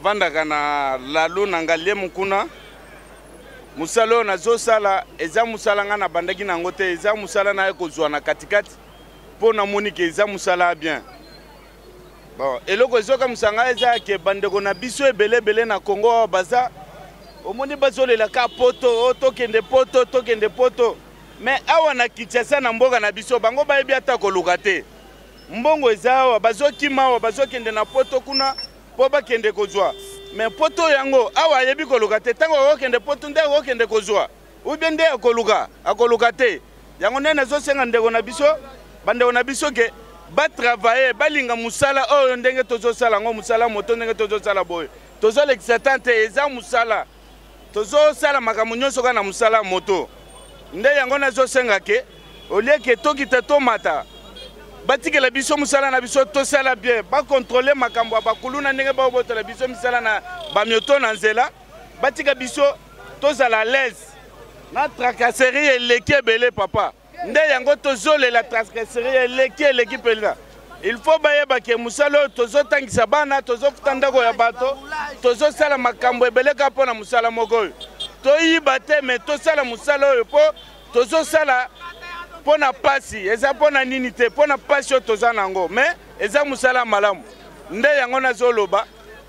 Navandaka na Lalu na Ngaliemu kuna. Mosala oyo nazosala eza mosala ngai nabandaki na yango te, eza mosala naye kozwa na katikati mpo namoni ke eza mosala ya bien. Bon, eloko ezokamwisa ngai eza ke bandeko na biso ebele ebele na Congo awa baza omoni bazolela ka poto, oh, tokende poto, tokende poto. Mais awa na Kinshasa na mboka na biso bango bayebi ata koluka te. Mbongo eza awa, bazokima awa, bazokende na poto kuna mpo bakende kozwa. Mais poto yango awa ayebi koluka te, ntango akokende poto nde akokende kozwa ou bien nde akoluka, akoluka te. Yango nde nazosenga ndeko na biso, bandeko na biso ke batravaille, balinga mosala oyo ndenge tozosala yango, mosala moto ndenge tozosala boye, tozolekisa temps te, eza mosala tozosala makambo nyonso kaka na mosala moto. Nde yango nazosenga ke olie ke tokita tomata, batikela biso mosala na biso tosala bien, bakontrole makambo ya bakuluna ndenge baobotola biso misala na bamioto na nzela, batika biso tozala à l'aise. Na tracasserie eleki ebele papa, nde yango tozolela tracasserie eleki eleki mpenza. Il faut bayeba ke mosala oyo tozotangisa bana, tozofuta ndako ya bato, tozosala makambo ebele kaka mpo na mosala moko oyo. Toyiba te, me tosala mosala oyo mpo tozosala mpo na pasi, eza mpo na nini te, mpo na pasi oyo toza na yango, me eza mosala malamu. Nde yango nazoloba,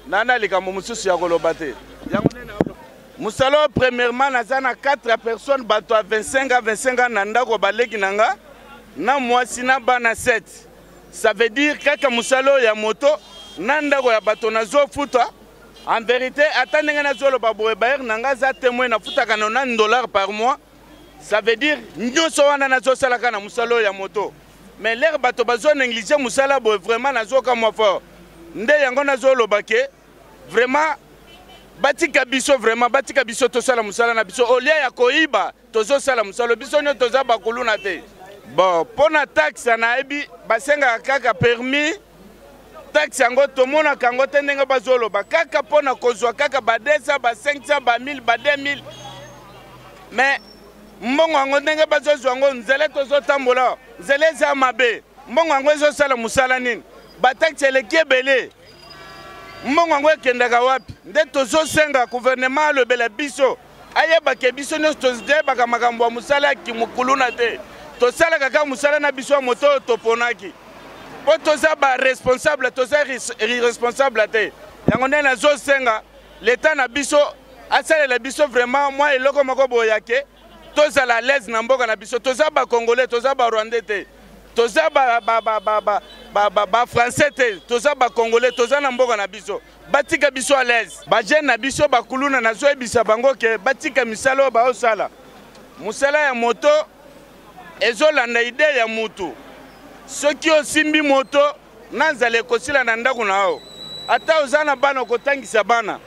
na likambo mosusu ya koloba te. Yango nde na mosala oyo, premièrement naza na 4 personnes, bato ya 25 à 25 ans na ndako, baleki na nga na mwasi na bana 7. Ça veut dire kaka mosala oyo ya moto na ndako ya bato nazofuta. En vérité, ata ndenge nazoloba boye, bailleur na nga aza témoin, nafutaka 90 $ par mois. Ça veut dire nyonso wana nazosalaka na mosala oyo ya moto. Mais l'air bato bazo négliger mosala boye, vraiment nazoka mwa fort. Nde yango nazoloba ke vraiment batika biso, vraiment batika biso tosala mosala na biso, olia ya koyiba, tozosala mosala biso nyonso toza bakuluna te. Bon, mpo na taxe nayebi basengaka kaka permis, taxe yango tomonaka yango te ndenge bazoloba, kaka mpo na kozwa kaka ba 200, ba 500, ba 1000, ba 2000. Mais mbongo yango ndenge bazozwa yango, nzela tozotambola, nzela eza mabe, mbongo yango ezosala mosala nini? Bataxe eleki ebele, mbongo yango ekendaka wapi? Nde tozosenga gouvernement alobela biso, ayebake biso nyonso toyebaka makambo ya mosala ya kimukuluna te, tosalaka kaka mosala na biso ya moto oyo toponaki mpo toza baresponsable, toza irresponsable te. Yango nde nazosenga leta na biso asalela biso vraiment mwa eloko moko boye yake tozala à l'aise na mboka na biso. Toza bacongolais, toza barwandais te, toza bafrançais te, toza bacongolais, toza na mboka na biso, batika biso à l'aise. Bajeune na biso bakuluna nazoyebisa bango ke batika misala oyo baosala. Mosala ya moto ezolanda ide ya mutu, soki osimbi moto na nzala ekosila na ndako na yo, ata oza na bana okotangisa bana,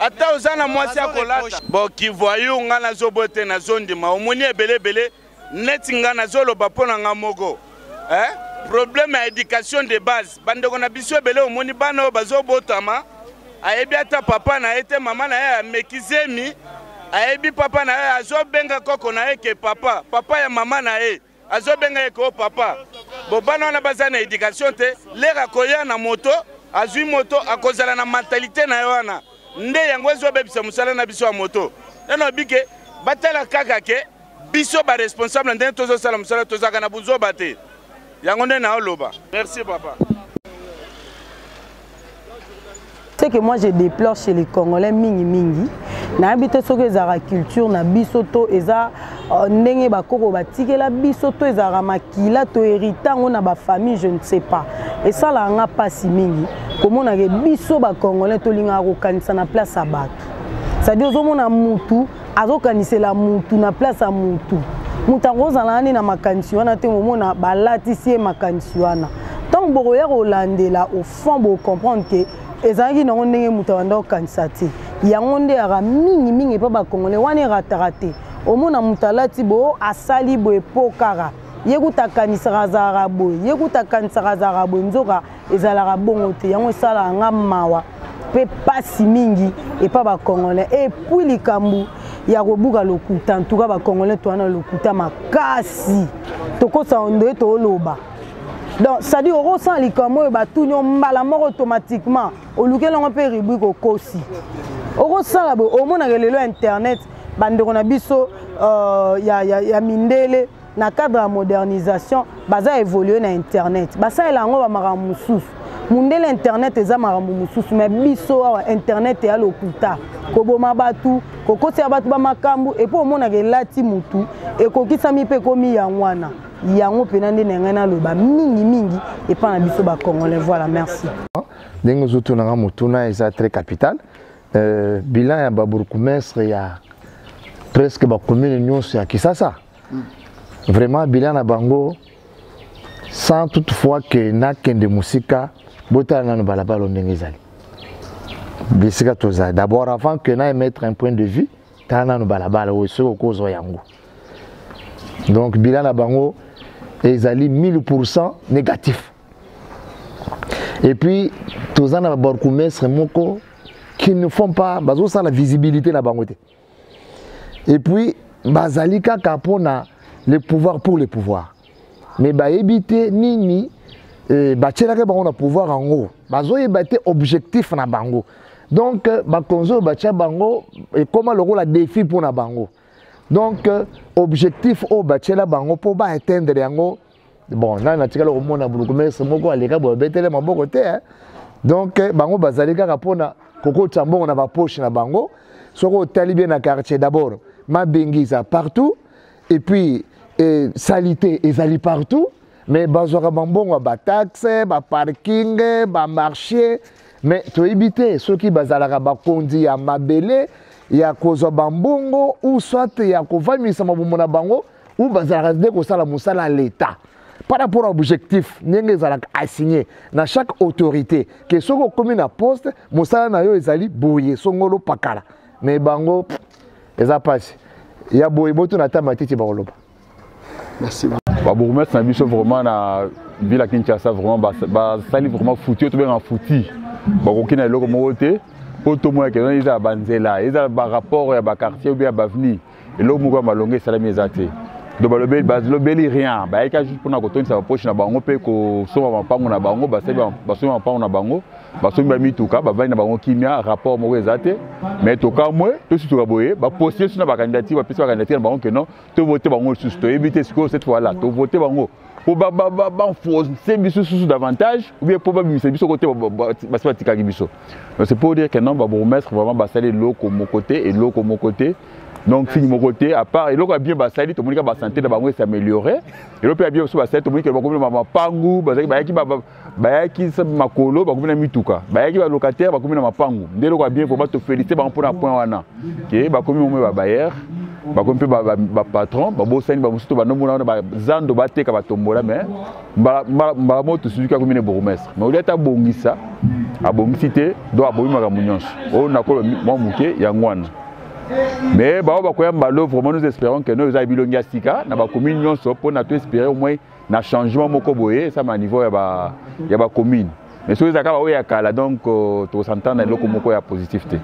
ata oza na mwasi akolata. Bon, kivoyu nga nazoboya te, nazondima omoni ebele ebele neti nga nazoloba mpo na nga moko eh? Problème ya éducation de base, bandeko na biso ebele omoni bana oyo bazobotama ayebi ata papa na ye te, mama na ye ameki zemi, ayebi papa na ye, azobenga koko na ye ke papa, papa ya mama na ye azobenga ye ke o papa. Bo bana wana baza na éducation te, lere akoya na moto, azwi moto, akozala na mentalité na ye wana, nde yango ezobebisa mosala na biso ya moto. Nano bike batala kaka ke biso ba responsable ndenge tozosala mosala, tozalaka na buzoba te. Yango nde naoloba. Merci papa. Ce que moi je déplore chez les Congolais mingi mingi, nayebi te soki ezalaka culture na biso to eza ndenge bakoko batikela biso to ezalaka makila to hérita yango na bafamille, je ne sais pas. Esalaka nga mpasi mingi komona ke biso bacongolais tolingaka kokanisa na place ya bato, c'est-à-dire ozomona mutu azokanisela mutu na place ya mutu, mutu akozala nani na makanisi wana te, omona balatisi ye makanisi wana. Ntango bokoya kolandela au fond, bocomprendre ke ezalaki nango ndenge moto abanda kokanisa te. Yango nde yaka mingimingi epa bacongolais wana erataka te. Omona moto alati boye, asali boye po kaka ye kuta akanisaka azalaka boye, ye kuta akanisaka azalaka boye, nzoka ezalaka bongo te. Yango esalaka nga mawa mpe pasi mingi epa bacongolais. Et puis likambo ya kobuka lokuta, ntuka bacongolais towana lokuta makasi, tokosa ndoye tooloba. Donc c'est-à-dire okosala likambo oyo batuni yo mbala moko, automatiquement olukeli yango mpe rubrique, okosi, okosala boye. Omonaka lelo internet, bandeko na biso ya mindele, na cadre ya modernisation, baza évolue na internet, basalela yango bamakambo mosusu. Mundele, internet eza makambo mosusu, mais biso awa internet eya lokuta, koboma bato, kokosela bato bamakambo. Et puis omonaka elati mutu, ekokisami mpe ekomi yango wana. Yango mpena nde na ngai naloba mingimingi epai na biso Bacongolais. Voilà, merci. Ndenge ozotunanga motuna eza très capital. Bilan ya babourgmestre ya presque bacommune nyonso ya Kisasa, vraiment bilan na bango, sans toutefois ke nakende mosika, botala nano balabala ndenge ezali, bisika tozali. D'abord, avant que na émettre un point de vue, tala nano balabala oyo soki okozwa yango. Donc bilan na bango ezali 1000% négatif. Et puis toza na babourgmestre moko qui ne font pas, bazosala visibilité na bango te. Et puis bazali kaka mpona le pouvoir pour le pouvoir, mais bayebi te nini batielaki bango na pouvoir yango, bazoyeba te objectif na bango. Donc bakonzi oyo batia bango ekóma lokola défi mpona bango. Donc objectif oyo batiela bango mpo baatteindre yango, bon, nani natikala komona bourgmestre moko aleka boye abetele maboko te, hein? Donc bango bazali kaka mpona kokotisa mbongo na bapoche na bango. Soki otali bien na quartier, d'abord mabengi eza partout, et puis salité ezali partout, mais bazwaka bambongo ya bataxe, baparking, bamarché, mais toyebi te soki bazalaka bakonzi ya mabele ya kozwa bambongo ou soit ya kovandisa mabumu na bango, ou bazalaka nde kosala mosala ya l'État par rapport à objectif ndenge ezalaka assigné na chaque autorité, ke soki okomi na poste, mosala na yo ezali boye, songolo pakala. Mais bango eza mpasi ya boye, botuna ata matiti bakoloba. Merci. Babourgmestre na biso vraiment na ville ya Kinshasa, vraiment basali vraiment foutu, oyo tobengaka foutu. Bakoki na eloko moko te mpo tomonaka eza ya banzela, eza barapport ya baquartier ou bien ya baavenue, eloko moko ya malongo esalami eza te. Donc balobeli rien, bayaki juste mpona kotondisa bapoche na bango mpe kosomba mapango na bango. Basali, basombi mapango na bango, basombi bamituka, bavandi na bango kimia, rapport moko eza te. Mais tokamwe, tosituka boye, baposte so na bacandidature, bapesi bacandidature na bango ke non, tovote bango lisusu. Toyebi te sikoyo, cette fois là tovote bango mpo baenfonce biso susu davantage ou bien mpo babimisa biso kote basi batikaki biso. Donc c'est pour dire que non, babourgmestre vraiment basali eloko moko te, eloko moko te. Donc signe moko te, à part eloko ya bien basali, tomoni kaka basanté na bango es'améliorer. Eloko mpe ya bien so basali, tomoni ke bakomi na mapangu. Bazalaki, bayaki makolo, bakomi na mituka, bayaki balocataire, bakomi na mapangu. Nde eloko ya bien vraiment, tofélicité bango mpona point wana, ke bakomi momo babailleur, bakomi mpe bapatron. Babosani bamosusu to bandomona wana bazando bateka batombola, mais mbala moko tosuzuki akomi ne bourgmestre, mais olia ata abongisa, abongisi te. Donc abomi makambo nyonso oyo nakolo mwa moke yango wana. Mais bao bakoya mbalo, vraiment nous espérons que no eza bilongi ya sika na bacommune nyonso, mpona to espérer au moins na changement moko boye esama na niveau ya bacommune. Mais soki ezalaka baoyo ya kala, donc tokosantana na eloko moko ya positif te.